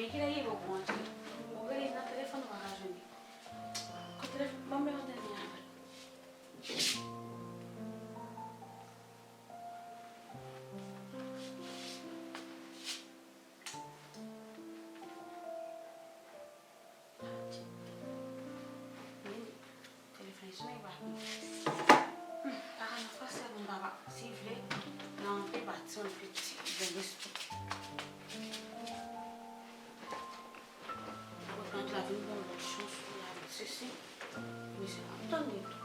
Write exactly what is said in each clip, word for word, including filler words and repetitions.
Men kilè li ye pou w antre? Ou rele nan telefòn ou pa ka jwenn li. Kot telefòn? Ban m yon dènye apèl. Men telefòn sonnen pa. Hmm, pa ka nan fòse pou m pa pa. Si vle, nan anpe pati yon piti bèl espri. Ou pran la vin bon lòt chans pou la vin sesi. Mesye ap tann li tou.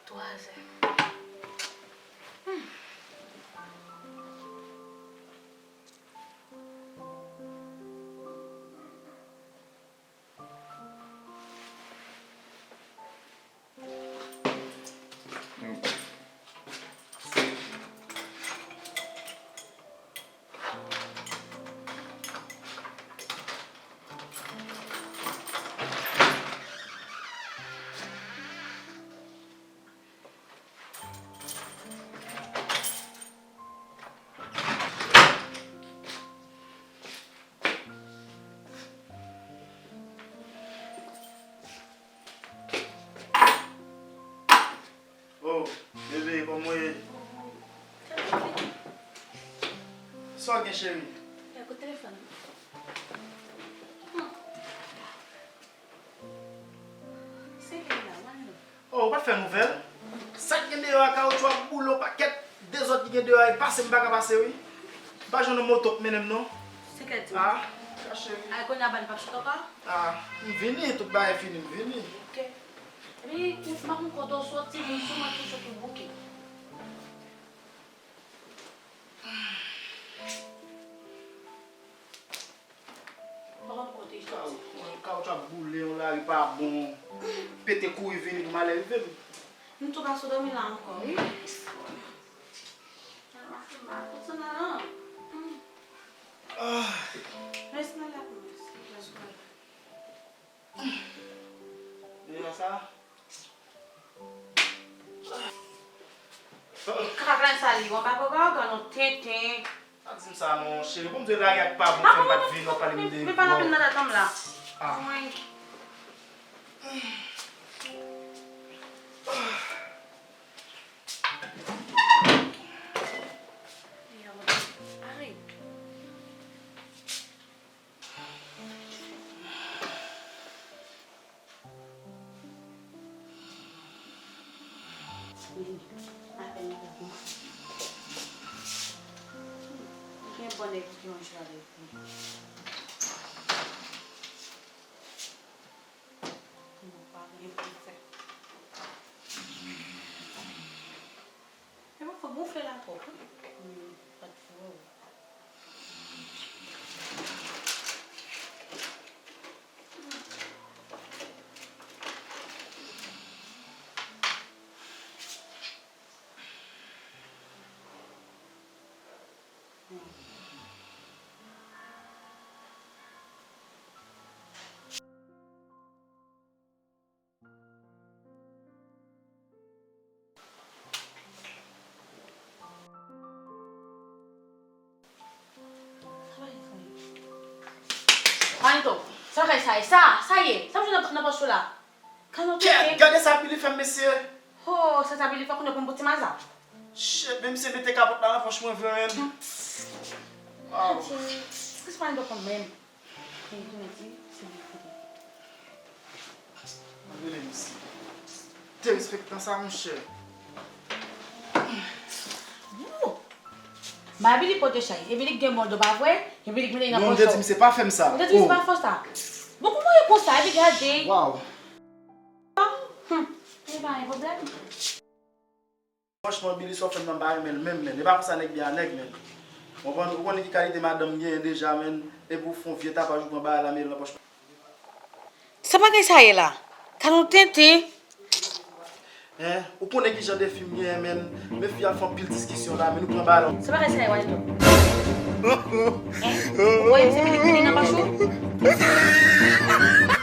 Twazè. Hmm. Oh, bebe, kòman w ye? Sa w gen, cheri? Gade telefòn. Se gen la, mwen. Oh, ou pa t fè nouvèl? Sa k gen deyò a, kawotchou ap boule, yon pakèt dezòd ki gen deyò a, e pase m pa ka pase, wi. M pa jwenn yon moto k mennen m, non. Se kè di. Ah, ka cheri. Ay, kounye a bal p ap sot ankò? Ah, m vini, tout bagay fini, m vini. Ok. Epi, m pa konn kote w soti, vin sou mwen toujou ki bouke. Pa konn kote l soti. Kawotchou ap boule, yon lari pa bon. Pete kouri vini pou malè rive m. M tou pa sou dòmi la ankò, wi. Al mache m pa konn sa nan, non. Ah. Rès nan la pou mwen, rès nan la. Deja sa? Kaka plen sa li, w ap ba papa w gade yon tenten. Pa di m sa non, cheri. Bon, m di w lari a k pa bon, fè m pa t vini, w ap pale m de vòl. Men pa lapèn nan dat an m la. Ah. Mwen. Arete. Gen bòn èg ki yon jou avèk li. Non, pa gen pou fè. E pa fò gonfle la twòp, wi. Hmm, pa t fò. Anito, sa kay sa ye? Sa, sa ye? Sa m jwenn nan, nan pòch ou la? Kèt, gade sa Billy fè m, mesye. Ho, sa, sa Billy fè, kounye a pou m bouti maza. Shit, men misye mete kapòt la nan pòch mwen vre, menn. Waw. Adye, kisa Anito konn menm? Mwen rele misye. Derespektan sa, monchè. Wou! Mabili pote chay. Epi li gen bon do, pa vre? Epi li mete nan pòch. Non, m te di misye pa fè m sa. Ou te di misye pa fè w sa? Bon, kouman w ye konsa? Epi gade. Waw. Hmm. E pa gen pwoblèm. Franchman, Billy, sa w fè m nan, m pa renmen l menm, menn. E pa konsa nèg byen a nèg, menn. Ou konprann, ou konnen ki kalite madanm m genyen deja, menn. Epi w fè yon vye tapaj, ou pran bagay la, mete l nan pòch. Sa bagay sa ye la? Gad yon tenten. Hein, ou konnen ki jan de fi m genyen, men, men fi ap fè anpil diskisyon la, men nou pran balon. Se bagay sa ye, Waldo. Hein, ou wè se pitit pitit nan pòch ou?